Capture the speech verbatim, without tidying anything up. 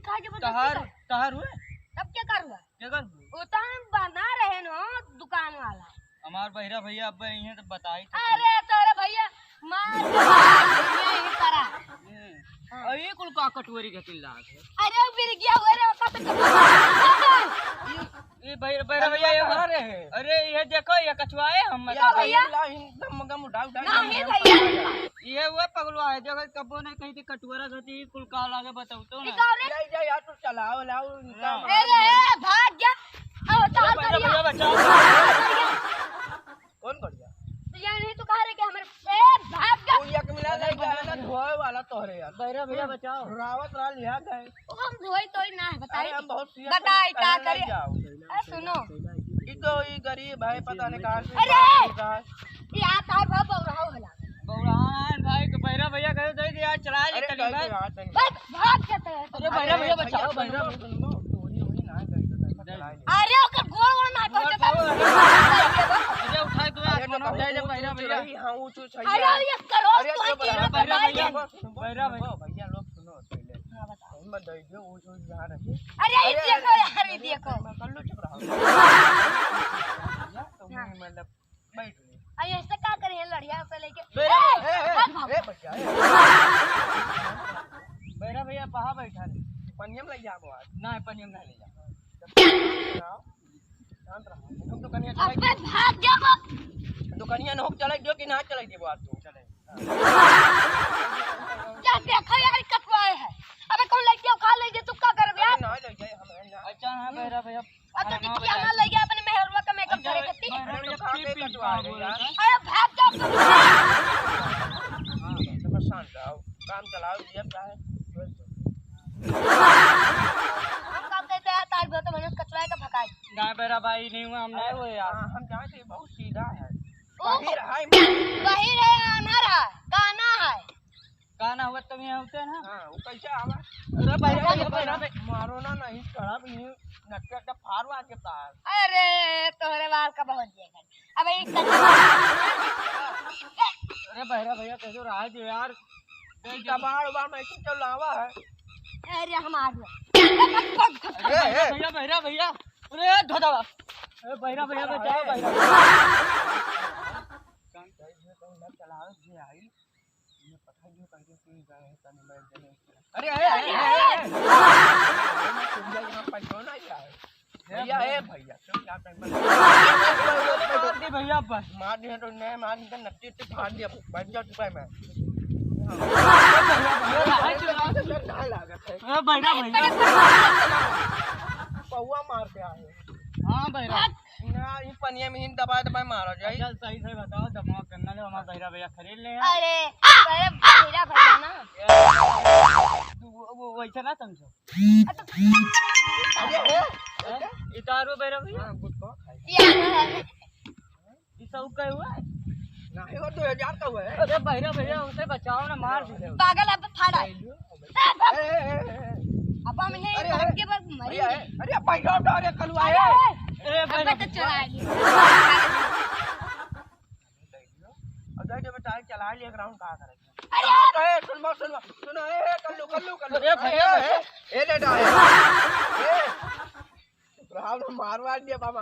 का जबरदस्ती तहार, कर? तहार हुए? तब क्या कर हुआ? क्या कर हुए? वो तो हम बना रहे न, दुकान वाला। हमार बहिरा भइया अब यहीं तो बताई तो अरे तोरे भइया, मार के मार के यहीं करा। हम्म। हाँ। अरे कुल का कटोरी घटिन लाग है। अरे वो बिरगिया हुए रे, ओका तो कटोरी। ये, ये बहिरा, बहिरा भइया, ये कहाँ रहे? अरे ये देखो, ये कचुआए हम ये मतलब भइया। ला, इन गम, गम उठा, उठा, ना, गम, ये गम भइया। उठा। ये हुआ पगलवा है, देखो कब्बो नहीं कहीं थी कटोरा घटी, कुल का लागे बताओ तो ना। निकाल ले। ले जा यार, तू चलाओ, लाओ, इनका हाँ। मार ए रे, दे। भाग जा। आओ, ए, तार भइया, करिया। भइया, बचाओ। कौन बढ़िया? तो ये नहीं तो कह रहे कि हमारे, ए, भाग जा। वो एक मिला नहीं गया ना, धोए वाला तोहरे यार। बहिरा भइया बचाओ। रावत रहा लिया गए। हम धोई तोई ना है, बताई। अरे हम बहुत सीरियस बताई, हैं, का पहले करे? नहीं जाओ। ए, सुनो। ई तो ई गरीब है, पता नहीं कहाँ से अरे! कहाँ से। यार, तार भाव बौराव होला। बौराव है भाई, तो बहिरा भइया कहे दे दे यार, चला ले अरे, तनी भाई, बस। यार, तनी। बस, भाग जाता है। अरे, बहिरा भइया, अरे, बचाओ, भइया, बहिरा सुन लो, सुन लो, चोरी वोरी ना करे, तो तनी चला ले। अरे, ओकर गोड़ वोड़ ना गोड़, पहुंचता। गोड़, अरे, अरे, उठाए तो अरे, यार, तो फोन बहुत जाए ले, ऊंच, बहिरा ऊंच भइया। रही, हाँ, ऊंच, ऊंच है अरे, यार। ये करो, अरे, तो ये की बहिरा बताई भइया, दे। बहिरा भइया। भइया लोग सुनो पहले। हाँ, बताओ। हम बताई दे, ऊंच, ऊंच जहाँ रही। अरे, ये अरे, देखो अरे, यार, ये अरे, देखो। मैं कर लो, चुप रहो। भइया, तुम हाँ। मतलब बैठ ले। अरे ऐसे का करे हैं लड़िया से लेके? बहिरा ए, भइया, ए, ए, भाग, भाग। ए, भइया, ए। बहिरा भइया, कहाँ बैठा रे? पनिया में ले जाबो आज। ना, पनिया में ना ले जा। शांत रहो। हम दुकानिया चलाई अबे भाग जा वो। दुकानिया नोक चलाई दियो कि ना चलाई दियो आज तू? चले। क्या देखो यार, कटवाए है। अबे कौन लड़कियां उखाड़ ले जे, तू का करबे अरे यार? ना ले जाए, हम ना। अच्छा, हाँ, बहिरा भइया। अच्छा, खाना बिटिया बना ना ले गया अपने मेहरुआ का मेकअप अच्छा, करे खातिर। मैं अरे, तो कहाँ पे कटवा रहे यार? अरे, भाग जा तू। हाँ, तो बस शांत रहो, काम चलाओ, ये क्या है? हम काम देते हैं, तार भी तो मनुष्य कचरा का भगाई। ना, बहिरा भाई, नहीं हुआ, हम नहीं हुए यार। हाँ, हम जानते हैं, बहुत सीधा है। ओ, बहिर है। बहिर है, आन्हर है, काना है। का ना हुआ तुम यहाँ होते ना? हाँ, वो कैसे आवा? अरे भाई, अरे भाई, भाई, भाई, भाई। मारो ना, नहीं खराब, ये नटका का फाड़वा के पास। अरे, तोहरे बाल का बहुत जेकर। अबे, एक अरे बहिरा भइया, कैसे रहा जो यार? ये कबाड़ उबाड़ में क्यों चलावा है? अरे, हमार हुआ। अरे, ए। भइया, बहिरा भइया। अरे, धोदावा। अरे, बहिरा भइया, बचाओ, बहिरा। काम चाहिए, तो ना चलाओ, जे आई। अरे, अरे, अरे, अरे, अरे। अरे, भइया, यहाँ पर कौन आ गया है? भइया, ए भइया, चुप, यहाँ पे मत। मार दे भइया, बस। मार दिया तो नहीं, मार दिया, नट्टी उट्टी फाड़ दिया, बन जा चुका है मैं। भइया, भइया, अरे, चुप। डर ना लागत है। अरे, भइया, भइया। पौवा मार के आए। हाँ, भइया। ना, ई पनिया में ही दबाए दबाए मारा जाई। चल, सही सही बताओ, दिमाग गंदा नहीं, हमारा बहिरा भइया खरीद ले हैं। अरे, अरे, बहिरा भइया ना। तू वो, वो वैसे ना समझो। अच्छा, अरे, ए, ए, ए, इतारो बहिरा भइया। हाँ, गुटखा खाई। ये ई सब का हुआ है? नहीं, वो दो हजार का हुआ है। अरे, बहिरा भइया, उसे बचाओ ना, मार दीजिए। पागल, अब फाड़ा। ए, ए, ए, ए, ए। अब हम नहीं अरे, भाग अरे, के बस मरी। अरे, अरे, अरे, पैसा उठा, अरे, कलुआ अरे, है। अरे, अबे तो चला लिया। अब जाके बता, चला लिया, ग्राउंड कहाँ करेगा? अरे! ए, सुन बात, सुन बात, सुनो, ए, ए, कल्लू, कल्लू, कल्लू। अरे, भैया, ए, भैया। ए, ए, ले जा, ए। ए, राम ने मारवा दिया बाबा।